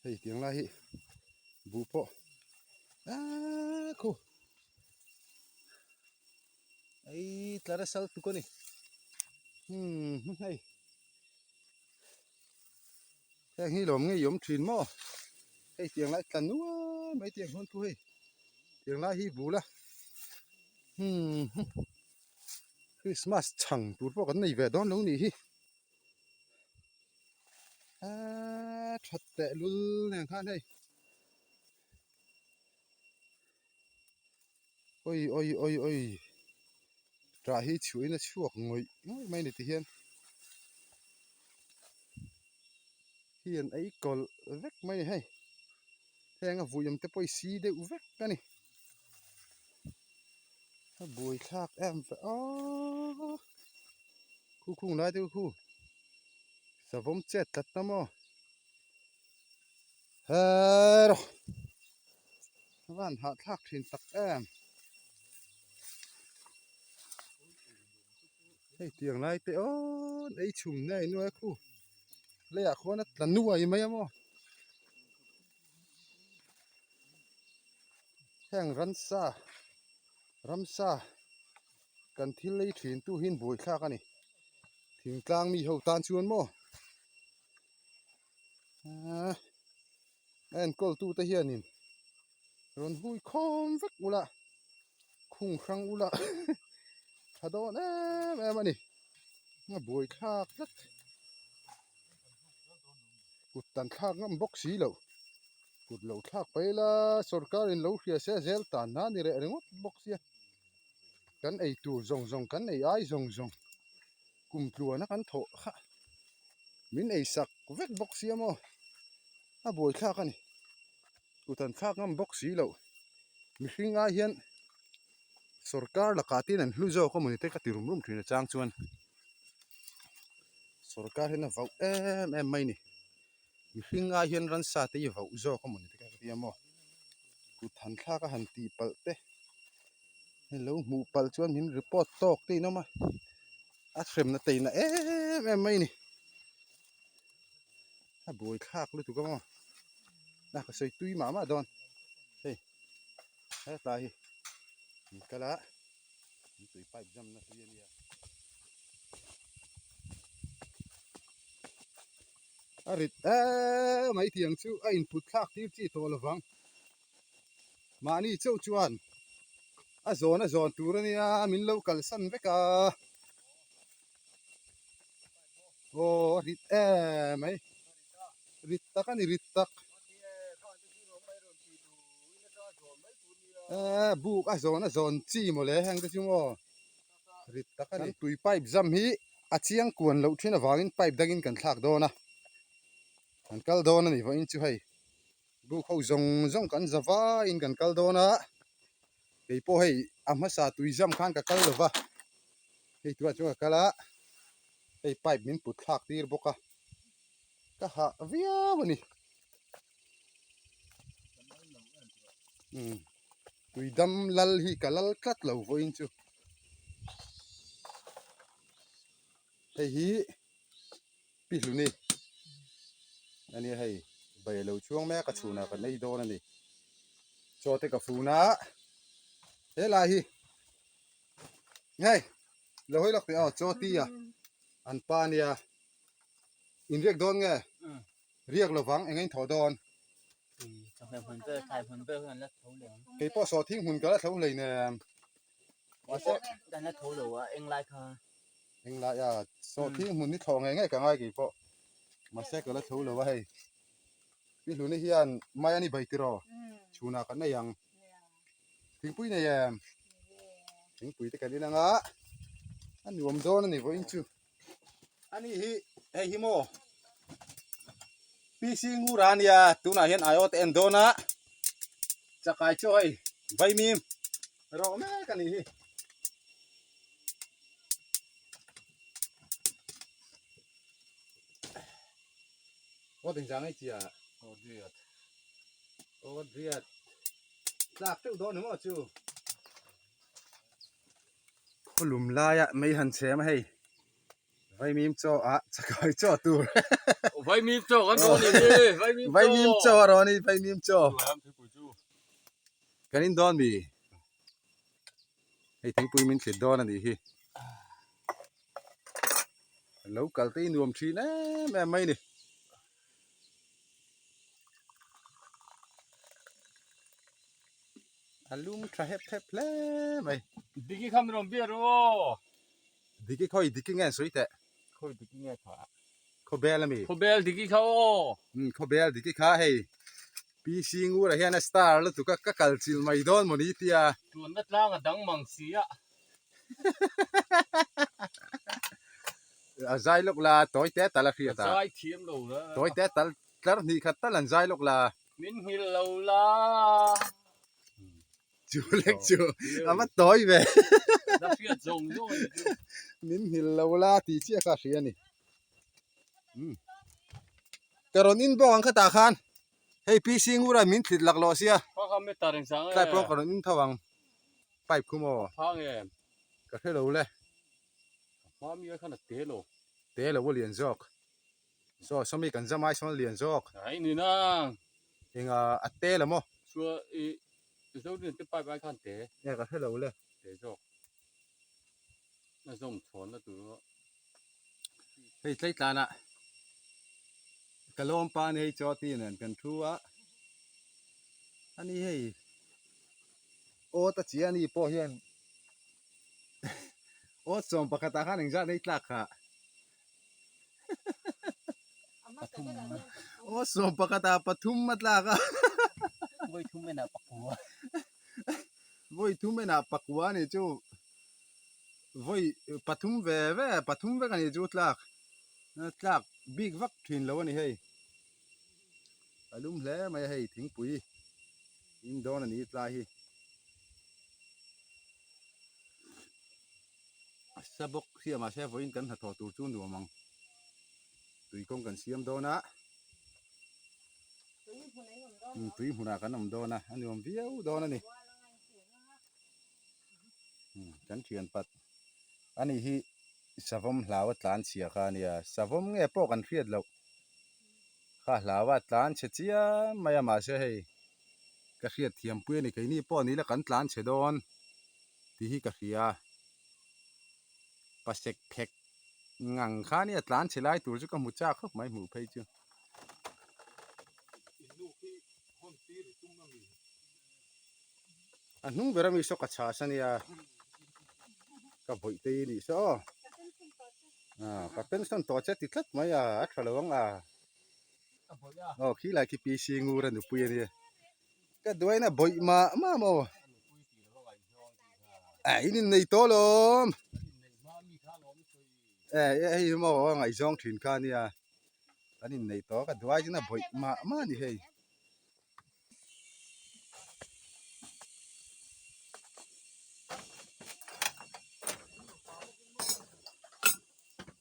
Hei tiang lai hi buh pawh aaa khu ei tlar a sal tuk a ni umm hei heng hi lawm ngei awm thin maw hei tiang lai tla nual mai tiang huan khu hei tiang lai hi bul a umm Christmas chhang tur pawh kan nei ve dawn lo nih hi. Aaa that teh lul nen khan hei awi awi awi awi tah hi chhuahin a chhuak ngawih ngawih mai a ni ti hian hi an ei kawlh vek mai a ni hei heng a vui awm te pawh hi si deuh vek a ni a buai thlak em ve aw. Khu khung lai deuh khu savawm chet tlat ta maw hero van hah thlak thin tak em hei tiang lai te aw ei chhum nei nuai khu leiah khuan a tla nuai mai a maw heng ransa ramsa. Kan thil ei thin tu hian buaithlak a ni. Thingtlang mi ho tan chuan maw aaa a enkawl tu te hianin rawn hui khawm vek ula khung hrang ula tha dawn em em a ni. A buaithlak tlat kut tan thlak ngam bawk si loh kut lo thlak paih ila sorkar in lo hria se zel tan na ni reh ringawt bawk sia. Kan ei tur zawng zawng kan ei ai zawng zawng kum tluana kan thawh kha min ei sak vek bawk sia maw a buaithlak a ni kut an thlak ngam bawk si loh mihring ai hian sorkar lakah te hian an hlu zawk a mawni te ka ti rum rum thin a chang chuan sorkar hian a vauh em em mai a ni. Mihring ai hian ransa te hi vauh zawk a mawni te ka tia maw kut han thlak a han tih palh te hei lo hmuh palh chuan min report tawk te in awm a a hremna te in a em em mai a ni a buai thlak lutuk a maw a ka sawi tui mah mah dawn hei hetlai hi an kal a. An tui pipe jam na tui a nia. A rit em mai tiang chu a input thlak tir chi tawh lovang. Mahni chauh chuan a zawn a zawn tur a nia min lo kalsan vek a. Aw a rit em mai. Rit tak a ni rit tak. Eee buk a zawn a zawn chi mawle heng te chu maw rit tak a ni. Kan tui pipe zam hi a chiang kuan loh thin avangin pipe dangin kan thlak dawn a, kan kal dawn a ni vawiin chu hei buk ho zawng zawng kan za vaiin kan kal dawn a, kei pawh hei a hmasa tui zam khan ka kal lo va, hei tunah chuan ka kal a, hei pipe min put thlak tir bawk a. Ka hah viau a ni. Umm tuidam lal hi ka lal tlat lo vawiin chu. Hei hi pi hluni a nia hei bai a lo chhuang mek a chhunah kan ei dawn a ni. Chaw te ka fun a helai hi hei lo hawi lawk teh aw chaw tea an pa a nia. In riak dawn nge? Riak lovang eng a in thawh dawn? Kei pawh saw thing hmun ka la tho hlei nem. Mahse kan la tho lo a eng lai kha. Eng lai a saw thing hmun hi thlawh ngei ngei ka ngai kei pawh. Mahse ka la tho lo a hei. Pi Hluni hian mai a ni bai tiraw? Chhunah kan nei ang. Thingpui nei em? Thingpui te kan in ang a. A nuam dawn a ni vawiin chu. Ani hi hei hi maw PC Ngura ania tunah hian aiawt a en dawn a chakai chu hei vaimim rawh mek a nih hi. Aw ding zang ei chia aw riat aw riat tlak teuh dawn ni maw chu. Khawlum laia mei han chhem a hei. Vaimim chaw ah chakai chaw tur. Vaimim chaw kan rawn ni hi. Vaimim chaw. Vaimim chaw a rawn ni vaimim chaw. Kan in dawn mi. Hei thingpui min thlit dawn a nih hi. Lo kal te hi nuam thin em em mai ni. A lum tha hep hep hle mai. Diki kha min rawn biak ru aw. Diki khawi diki nge an sawi teh? Khawi diki nge kha? Khawbel ami? Khawbel diki kha aw. Umm khawbel diki kha hei PC ngurah hian a star lutuk a ka kal chilh mai dawn maw ni tia. Tuanna tlang a dang mang si a. A zai lawk la tawi te tal a hriat a. A zai thiam lo la. Tawi te tal tlar hnih khat tal an zai lawk la. Min nghilh lo la. Chu lek chu a va tawi ve. La hriat zawng zawng a ni chu. Min nghilh lo la tih chiah kha a hria a ni. Umm. Ka rawn in bawk ang khatah khan hei PC ngura min thlit laklawh sia. Kha kha meter engzang e. Tlai pawh ka rawn in tho ang. Pipe khu maw? A phang em? Ka hre lo le. A hma mi ai khan a te lo. Te lo a lian zawk. Saw sawmi kan zam ai sawn a lian zawk. Ai ni nang. Enga a te lo maw? Chua i Zodin te pipe ai khan te. E ka hre lo le. Te zawk. A zawm chhawn na tur a. Hei tlei tlanah ka lawm pa ni hei chaw ti nen kan thu a. Ani hei awt a chi a ni pawh hian awt sawm pakhatah khan engzat nei tlak kha. Aw sawm pakhatah pathum a tlak a. Vawi thum enah pakua. Vawi thum enah pakua a nih chu. Vawi pathum ve ve pathum vek a nih chu tlak. Tlak bik vak thin lo a ni hei. A lum hle mai a hei thingpui in dawn a ni tlai hi. A sa bawk sia mahse vawiin kan hnathawh tur chu nuam ang tui kawng kan siam dawn a tui hmunah kan awm dawn a a nuam viau dawn a ni kan thian pat ani hi savawm hlau a tlan chhia kha a nia savawm nge pawh kan hriat loh kha hlau a tlan chhe chiam mai a mahse hei ka hriat thiam pui a ni keini pawh ni la kan tlan chhe dawn. tih hi ka hria pasek phek ngang kha nia tlan chhe lai tur chu ka hmu chak khawp mai hmuh phei chu. A hnung ber ami saw ka chhas ania ka vawih te hi nih saw aw ah ka pension tawh che ti tlat mai a a tha lo ang a aw khi lai khi PC ngur a nupui ania. Ka duaina bawih mah mah maw? Eh, in innei tawh lawm. Eh, hei hi maw a ngaihzawng thin kha ania. Kan innei tawh ka duai chuan a bawih mah mah a ni hei.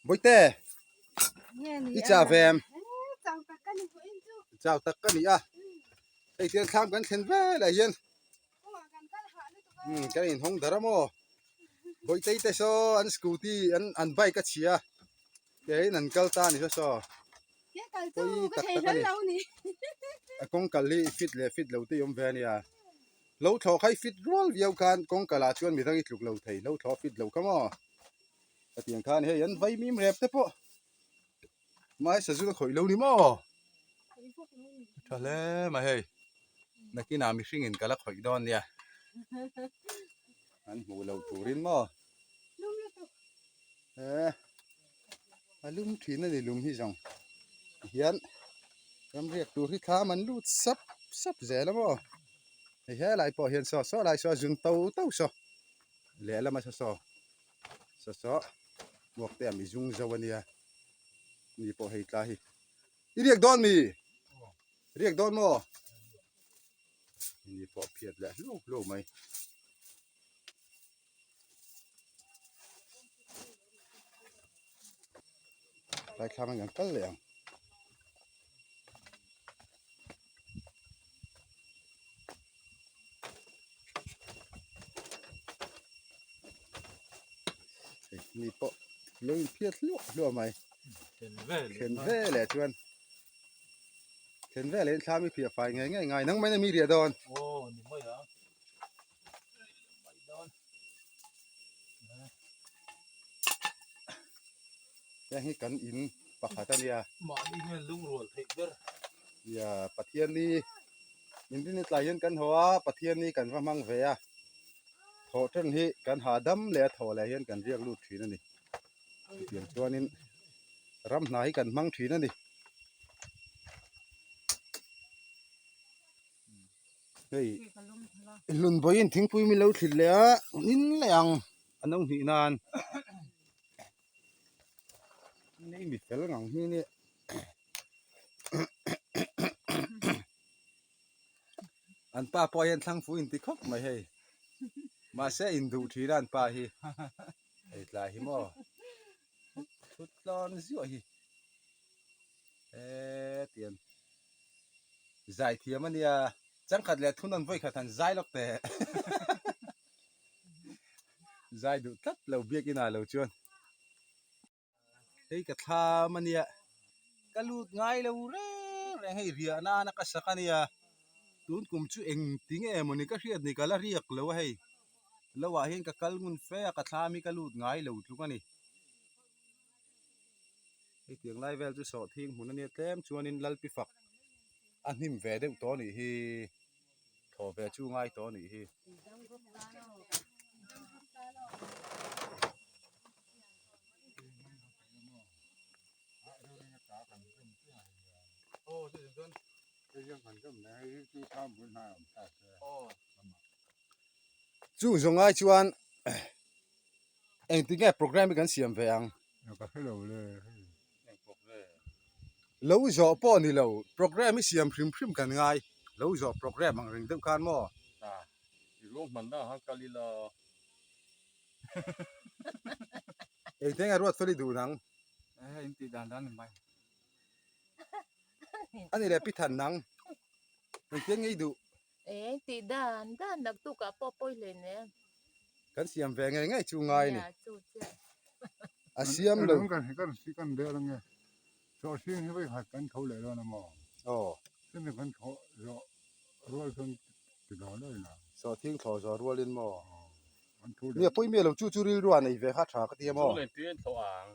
Bawihte, i chau ve em? Chau tak ka ni a. Hei tiang thlam kan thlen velah hian umm kan inhawng dar a maw Bawihte te saw an scooty an an bike a chhia keiin an kal ta a ni saw saw pawi tak tak a ni a kawng kal hi fit leh fit lo te i awm ve a nia lo thlawh kha i fit rual viau khan kawng kal ah chuan midang i tluk lo thei lo thlawh fit lo kha maw hetiang khan hei an vaimim rep te pawh. Mai sazu ka khawih lo ni maw? Tha hle mai hei. Nakinah mihringin ka la khawih dawn nia. An hmuh loh turin maw? Eh, a lum thin a ni lum hi zawng. Tihian ramriak tur hi thlam an lut sap sap zel a maw? Hei helai pawh hian saw saw lai saw a zun to to saw. Lehlam a saw saw. Saw saw muak te a mi zung zo a nia mi pawh hei tlai hi i riak dawn mi riak dawn maw mi pawh phiat leh hluk hluk mai tlai thlang an kal leh ang. Mi pawh. Lo inphiat hluah hluah mai. Thlen ve leh chuan thlen ve leh in thlam i phiah fai ngei ngei ngai nang mai na mi riah dawn. Aw ni mai a. Mai dawn. Heng hi kan in pakhat a nia. Mahni hian lungrual theih ber. Nia Pathian ni inrin tlai hian kan haw a Pathian ni kan va hmang ve a. Thawh then hi kan hahdam leh a thawh leh hian kan riak lut thin a ni. Chutiang chuanin ram hna hi kan hmang thin a ni. Hei hlunbawiin thingpui min lo thlit leh a nin leh ang a no hnih nan nei mi fel ngang hi nia. An pa pawh hian thlang fu inti khawp mai hei. Mahse induh thin a an pa hi. Hei tlai hi maw. Thut tlawn ziah hi. Hetiang zai thiam a nia. Changkhat leh thun an vawi khat han zai lawk teh. Zai duh tlat lo biakin ah lo chuan. Hei ka thlam a nia ka lut ngai lo reng reng hei riah nana ka sak a nia tun kum chu eng ti nge mawni ka hriat ni ka la riak lo a hei lo ah hian ka kal ngun fe a ka thlam hi ka lut ngai lo tluk a ni hei tiang lai vel chu sawhthing hmun a nia tlem chuanin lalpi fak a hnim ve deuh tawh a nih hi thaw ve chu ngai tawh a nih hi. Chu zawng ai chuan engtin nge program hi kan siam ve ang? Lo zawh pawh ni lo program hi siam hrim hrim kan ngai lo zawh program ang reng deuh khan maw? Engte nge ruat fel i duh nang? Eh in tih dan dan ni mai. Ani leh pi than nang. Engte nge i duh? Eh tih dan dan naktuk ah pawh pawi hle nen. Kan siam ve ngei ngei chu ngai ni. Nia chu chiah. A siam lo. Kan kan si kan bel ange. Chaw hring hi vawikhat kan tho leh dawn a maw? Aw. Chumi kan tho zawh rual chuan ti dawn daih la. Sawhthing thlawh zawh rualin maw? Nia pawi miah lo chu chu rilru a nei ve kha tha ka ti a maw? Chu leh tuiin thlawh ang.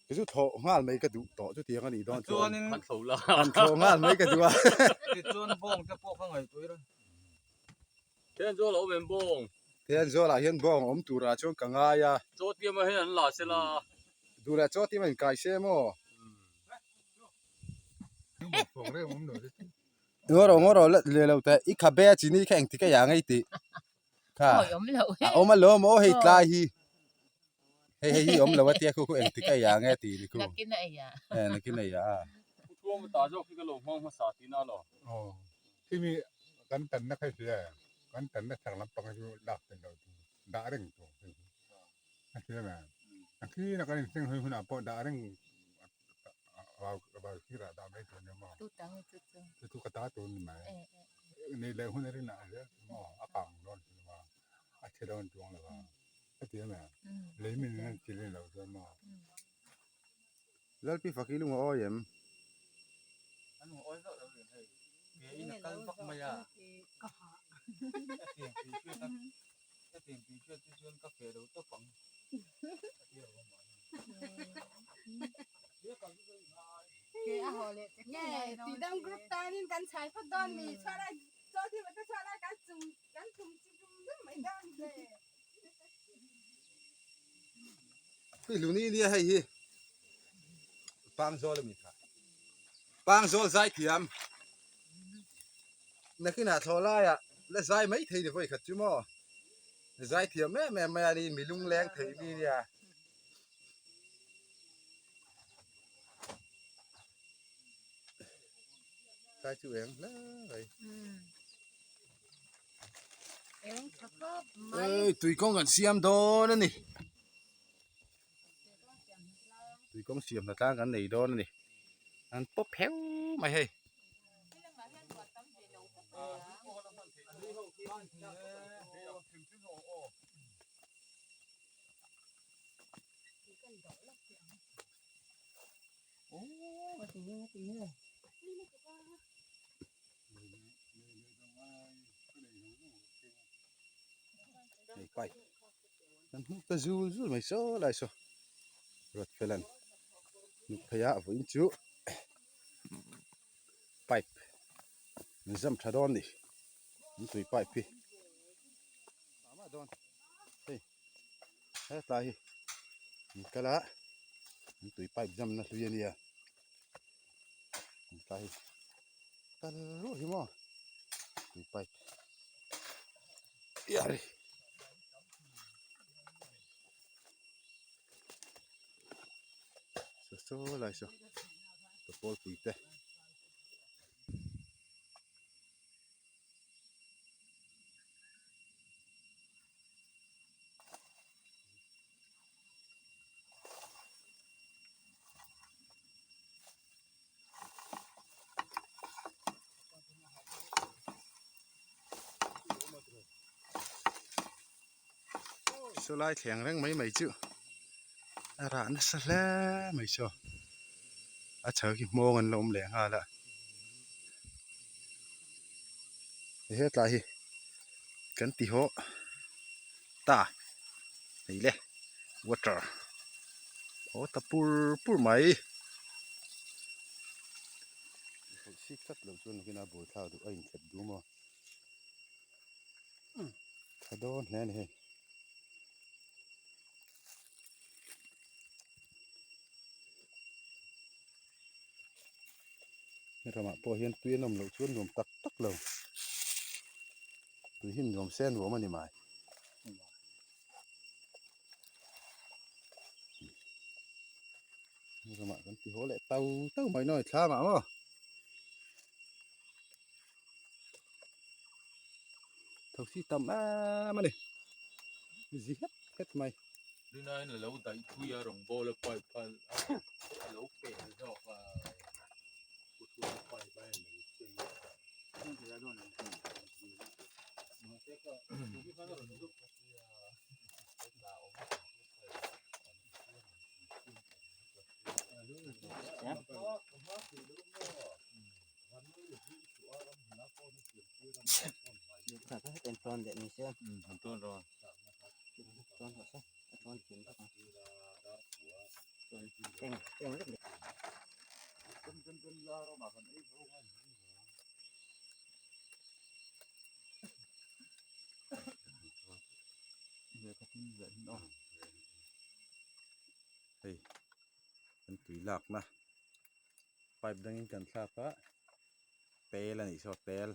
Kei chu thlawh nghal mai ka duh tawh chutiang a nih dawn chuan. Kan thlawh la. Kan thlawh nghal mai ka duh a. Tichuan bawng te pawh ka ngaihtuah ira. Thenzawl a awm em bawng? Thenzawl ah hian bawng a awm turah chuan ka ngai a. Chaw tiam ah hian an la se la. Duh leh chaw tiam ah inkai se maw? Ngaw rawh ngaw rawh leh lo teh i khabe a chini kha engtik a ya ngei tih kha a awm alawm aw hei tlai hi hei hei hi awm lo a tia khu khu engtik a ya nge tih ni khu e nakin a ya a. Khimi kan tanna kha hria kan tanna chak lampang hi chu lak tel lo tur dah reng tur a hria mai a khi na kan inseng hawi hunah pawh dah reng a sirah dah mai tur nia maw chu chu ka ta tur ni mai nei leh hun a rinah a hria maw a kang dawn si lo a a chhe dawn chuang lo a a ti em lei min in chi leh lo chuan maw. Lalpi faki lung a awi em? An lung awi hlauh lo rin hei. Ke in a kal vak mai a. Hetiang tih hriat a hetiang tih hriat chu chuan ka feh lo tawp ang. Tidang group tanin kan chhai phawt dawn mi chhuah lai chaw thim te chhuah lai kan chum kan chum chi chum dum mai dawn ve. Hei hluni nia hei hi Pangzawl a mi kha Pangzawl zai thiam nakinah thlawh laiah la zai mai thei ni vawi khat chu maw zai thiam em em mai a ni mi lungleng thei mi nia. Tlai chu eng hle mai. Ei tui kawng kan siam dawn a ni. Tui kawng siam hna tlang kan nei dawn a ni. An pawp heu mai hei. Hei pipe kan hmuh ta zul zul mai saw lai saw ruat felan hnuk phei a vawiin chu pipe an zam tha dawn a ni an tui pipe hi mah dawn hei hetlai hi an kal a an tui pipe zam na hlui a nia hetlai hi kal ruah hi maw tui pipe iari saw saw lai saw pawl pui te. Saw lai thleng reng mai mai chu a rah nasa hle mai saw a chho khi hmawng an la awm leh nghal a hetlai hi kan ti haw ta hei le water haw ta pur pur mai sik tlat loh chuan nakin a buaithlak duh a inthlep duh maw tha dawn hle a ni hei. He ramah pawh hian tui an awm loh chuan nuam tak tak lo tui hi nuam se nuam a ni mai. He ramah kan ti haw leh tau tau mai nawi thlam ah maw. Thosi tam em a ni zi het het mai. Rinain a lo daih thui a rawngbawl a pipe kha a lo peh zawk a. Hei kan tui lakna pipe dangin kan thlak a tel a nih saw tel.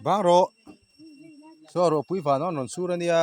Bang rawh saw rawh pui van an rawn sur a nia.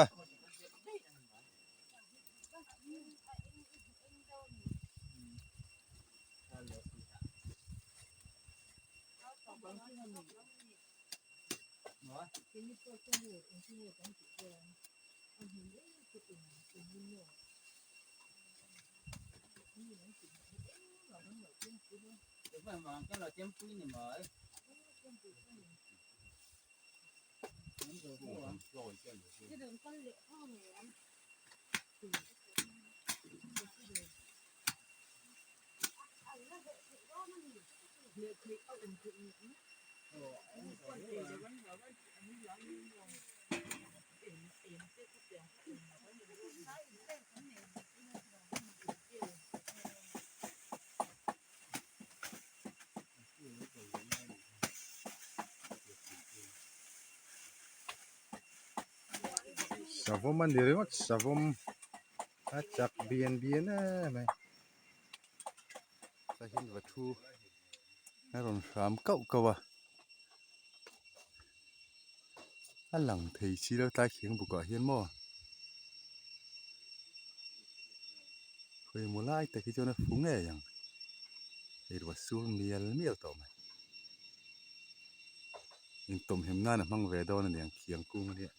Savawm a ni ringawt savawm. A chak bian bian em mai. Tah hian va thu a rawn hram kauh kauh a. A lang thei si lo tlai khiang bukah hian maw. Khawimaw lai tak hi chuan a fu ngei ang. Hei ruah sur mial mial tawh mai. Intawmhim nan a hmang ve dawn a niang khiang kung a nia.